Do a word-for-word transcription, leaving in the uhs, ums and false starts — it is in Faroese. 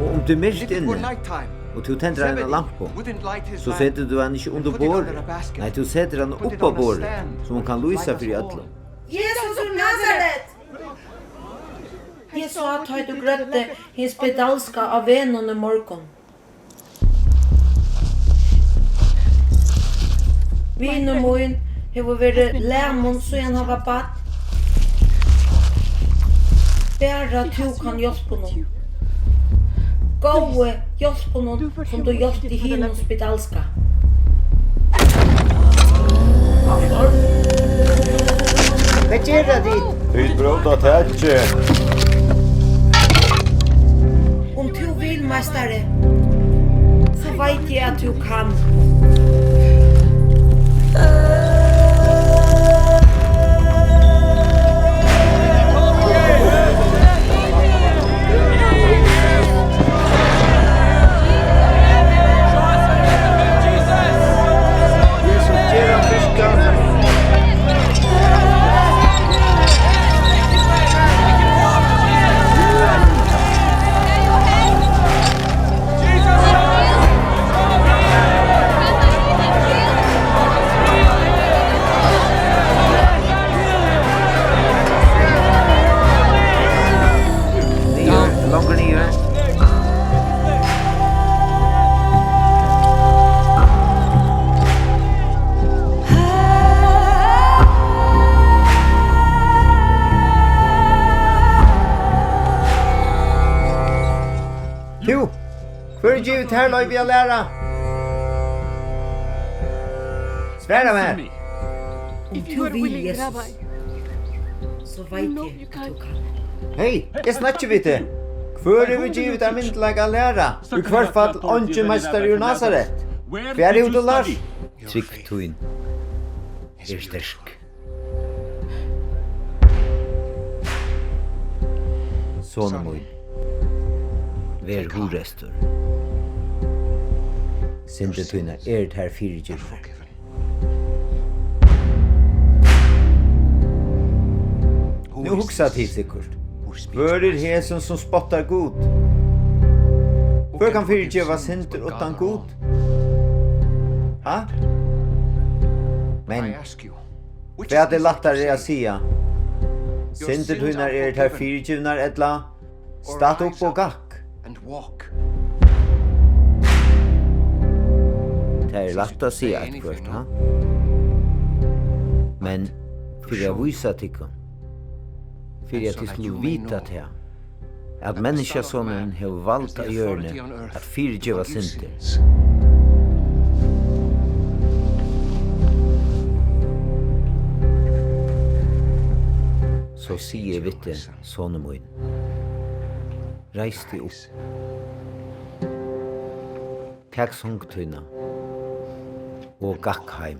Um tað er myrkt inni, og tú tendrar eina lampu, so setur tú hana ikki undir borðið. Nei, tú setur hana upp á borðið, so hon kann lýsa fyri øllum. Jesus úr Nasaret! Eg sá, tá ið tú grøddi hin spedalska á vegnum í morgun. Vinur mín hevur verið lamin, síðan hann var barn. Bara tú kann hjálpa honum. Góði, hjálp honum, sum tú hjálpti hinum spedalska. Hvat gera tit? Vit bróta takið. Um tú vil, meistari, so veit eg, at tú kann. Niður, longur niður. Tú, hvør hevur givið tær loyvi at læra? Svara mær. Um tú vil, Jesus, so veit eg, at tú kann. Hey, eg snakki við teg. Hvør hevur givið tær myndugleika at læra? Í hvørt fall eingin meistari úr Nasaret. Hvar hevur tú lært? Trúgv tín er sterk. Sonur mín, ver hugreystur. Syndir tínar eru tær fyrigivnar. Nú hugsa tit sikkurt: Hvør er hesin, sum spottar Gud? Hvør kann fyrigeva syndir uttan Gud? Ha? Men hvat er lættari at siga: Syndir tínar eru tær fyrigivnar, ella: Statt upp og gakk? Tað er lætt at siga eitt hvørt, ha? Men fyri at vísa tykkum, fyri at tit skulu vita tað, at Menniskjasonurin hevur vald á jørðini at fyrigeva syndir. So sigi eg við teg, sonur mín, reis teg upp, tak song tína og gakk heim.